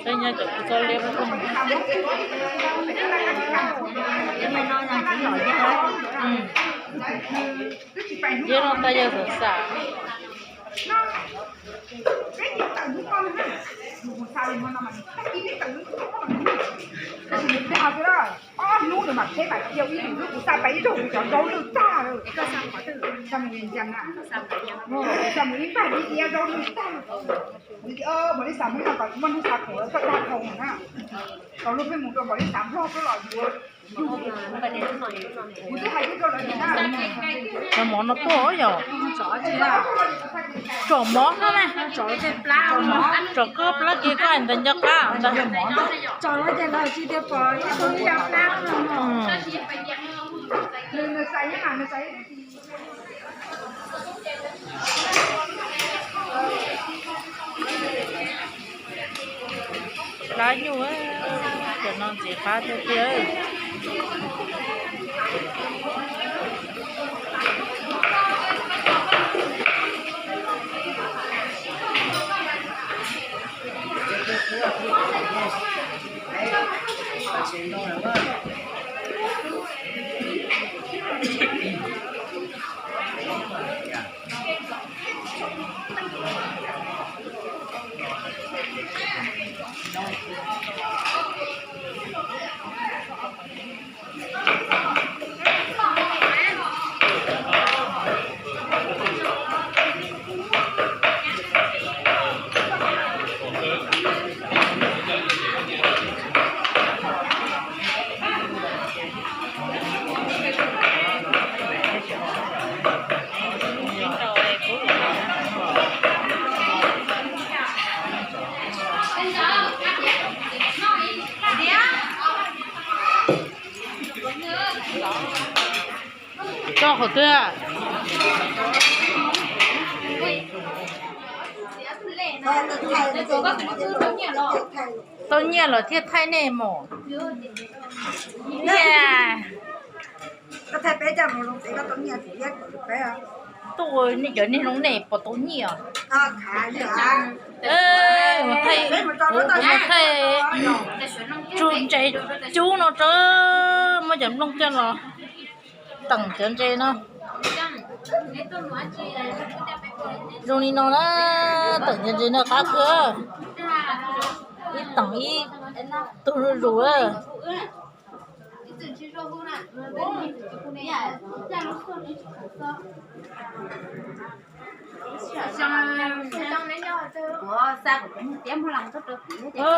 Saib nyob cov kua txob liab ploog. Liab no tas yog xam xam. Ob hnub no mas peb pais cia ib lwm hnub kuv xa pais ib zaug kuv cov zaub lwj tag lawm. Xa mus ib npag dib iab zaub lwj tag. Kuv tias, Npaum li xav Hmoob no kom kuv muaj hnub xa khuam koj dag dhau na. Tau lub pheej mus rau npaum li xav Nplog xwb los yuav. Kuv twb hais rau lawv tias na, tso mov no tuaj yom. Tso mov no na. Tso koj plab kev koj hais ntawd nco qab ntag. Plab nyuj, cov no ntxim qab tiag tiag. Tso qhov twg? Tau nyiaj los thiaj thaij nej mos. Nyiaj. Tuaj nej cov niag hloov nej puas tau nyiaj os? Mus thaij tsug ntses cub no tso, muab cov nplooj coj los teem cov ntses no. Zoo li no na, teem cov ntses no qab kawg. Ib teem ib tug zuj zus.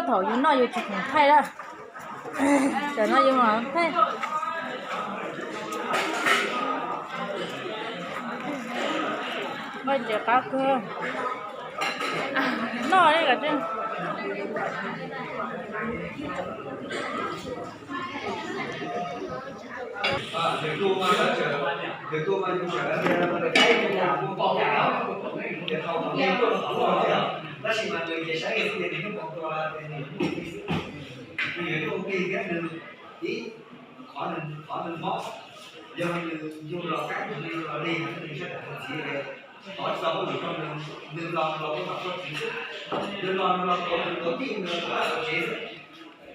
Thaum yus noj yus tsis khoom thaij lawm. Tam no yus mam thaij. Ntses qab kawg. Noj li kom tseeb. Tab sis mas nws ces saib nws xwb ces nws yeej pom tua nws, nws yuav tuaj ua plig thiab nws ib qhov, qhov nws mob, yog nws yug los kab nws los lig nws sab nram nws txiv, tov tsis tau hauj lwm rau nws, nws los los ua tom koj txiv xwb, nws los nws los tuav nws tuav tij nws tuav tsev xwb.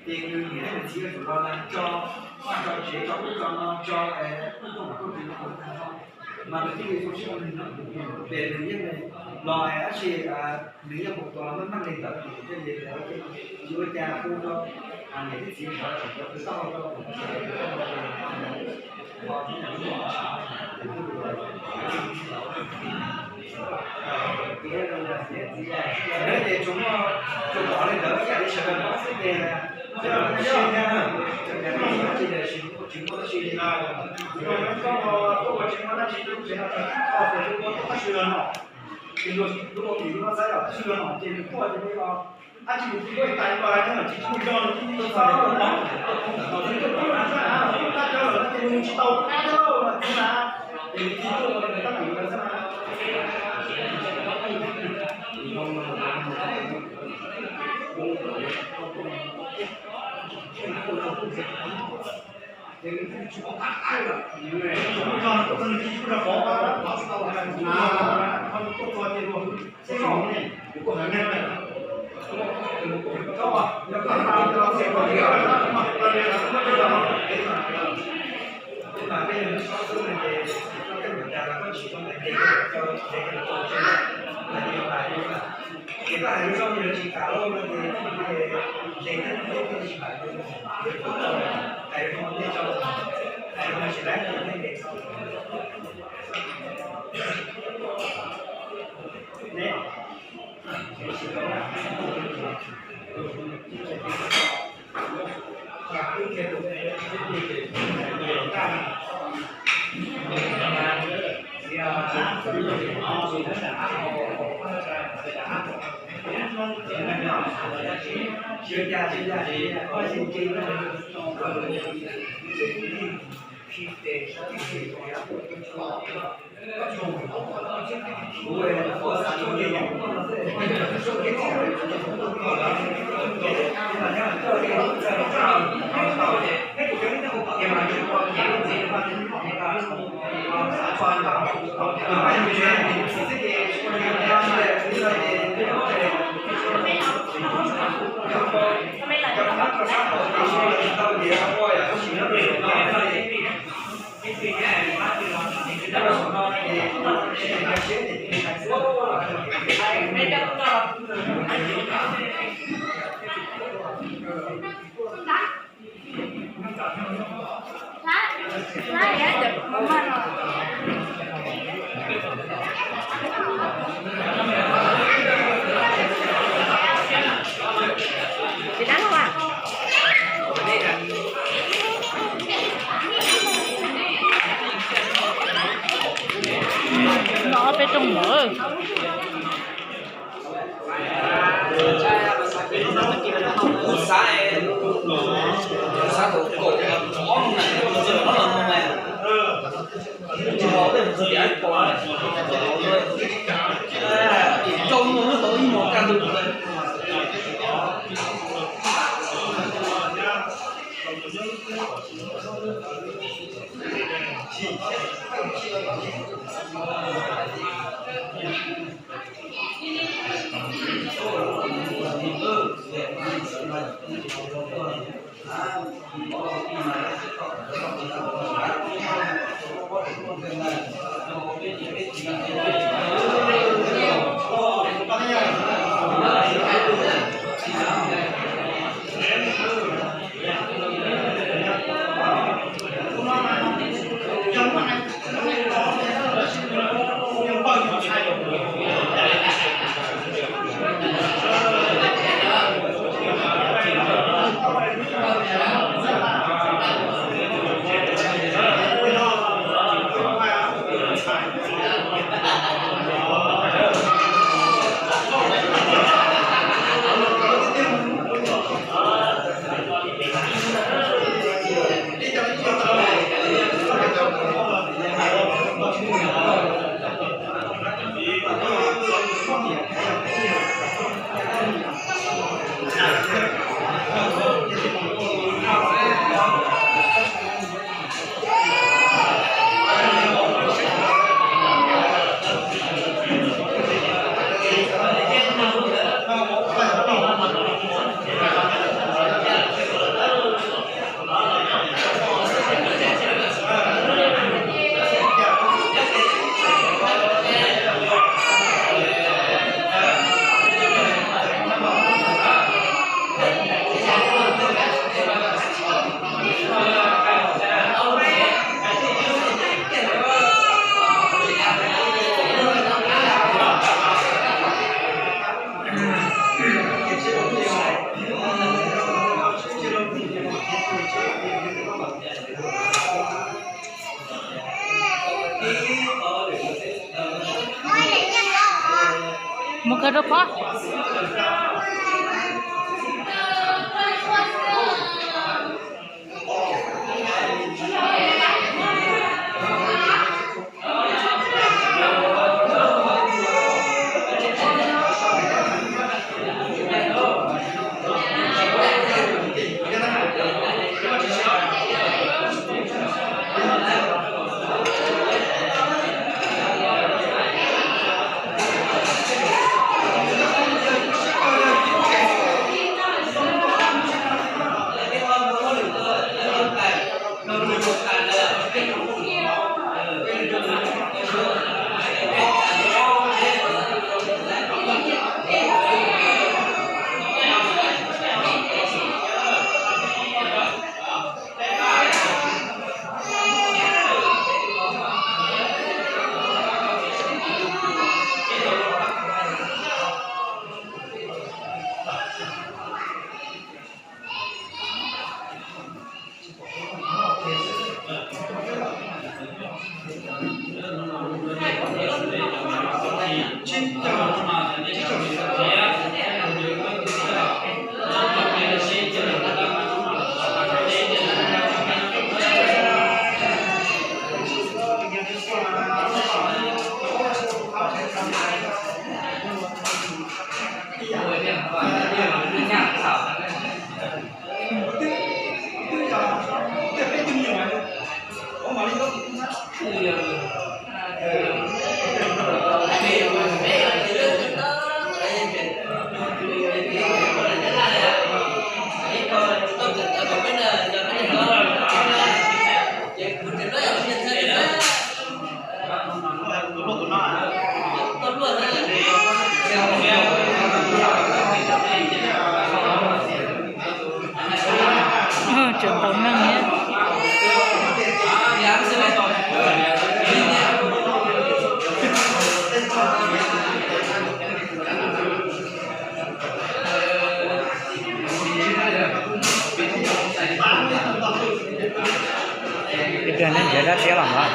Ces nws niam thiab nws txiv yuav tsum los tso vaj tso tsev tso ub tso no tso, ua tom koj txiv no ua tag nrho, mas nws thiaj li zoo siab ua neeg no. Ces nws yeej los tab sis nws yeej mus tua los maj maj li ntawd ces nws thiaj li tsis ua cas, hu rau niam thiab txiv sawv daws kom khwv tau rau ces tsuas muaj, tsuas pom li ntawd ib yam li sawv daws paub xwb ces, Noj peb rooj mov. Mus kawg rau pob. Tseem tau neeg thiab. Ib pliag neb nrhiav dab tsi los mas.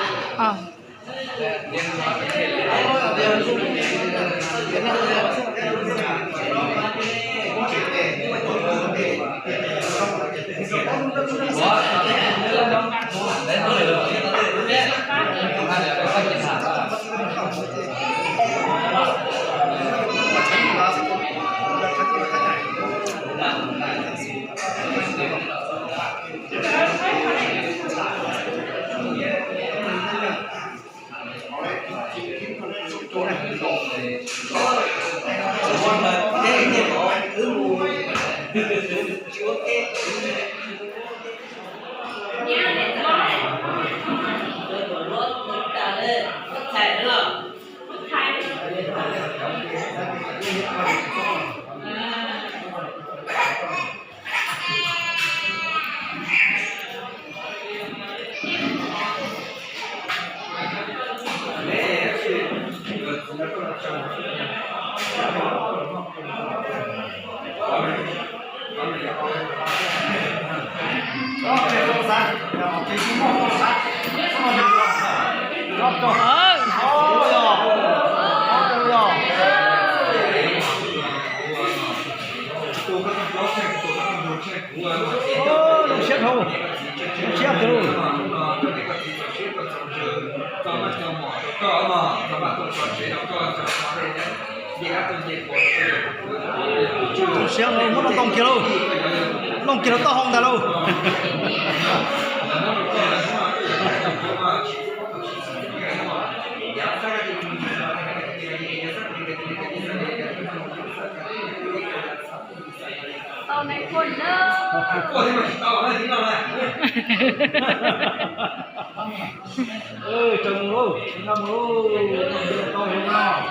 Zoo siab dhau, zoo siab tiag lauj. Zoo siab, muab loo ntoo kiag lauj, loo kiag rau taub hau ntag lauj. Tau mus lauj, tau mus lauj, tau mus lauj.